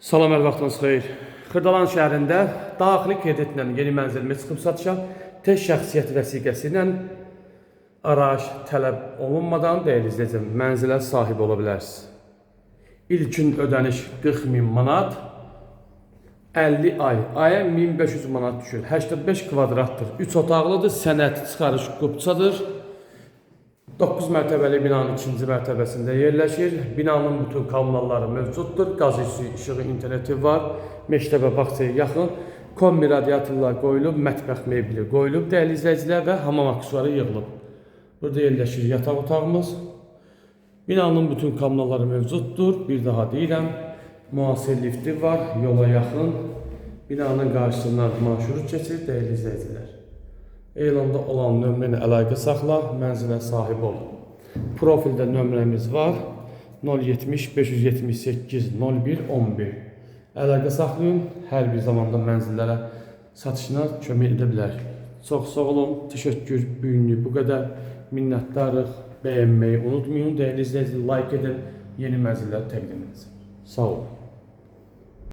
Salam, hər vaxtınız xeyir. Xırdalan şəhərində daxili kreditlə yeni mənzilimiz çıxıb satışa, tək şəxsiyyət vəsiqəsi ilə arayış tələb olunmadan, dəyərli izləyicilər, mənzilə sahib ola bilərsiniz. İlkin ödəniş 40 min manat, 50 ay, aya 1500 manat düşür. 85 kvadratdır, 3 otaqlıdır, sənəd çıxarış qupçadır. 9 mərtəbəli binanın ikinci mərtəbəsində yerləşir. Binanın bütün kommunalları mövcuddur. Qaz, suyu, işığı, interneti var. Məktəbə, bağçaya yaxın. Kombi radiatorlar qoyulub, mətbəx mebeli qoyulub, dəyərli izləyicilər, və hamam aksesuarı yığılıb. Burada yerləşir yataq otağımız. Binanın bütün kommunalları mövcuddur. Bir daha deyirəm, müasir lifti var, yola yaxın. Binanın qarşısından marşrut keçir, dəyərli izləyicilər. Elanda olan nömrə ilə əlaqə saxla, mənzilə sahib ol. Profildə nömrəmiz var. 070 578 01 11. Əlaqə saxlayın. Hər bir zamanda mənzillərə satışına kömək edə bilər. Çox sağ olun. Təşəkkür. Bu günlük bu qədər. Minnətdarıq. Bəyənməyi unutmayın. Dəyərli izləyicilər, like edin. Yeni mənzillər təqdim edəcəm. Sağ olun.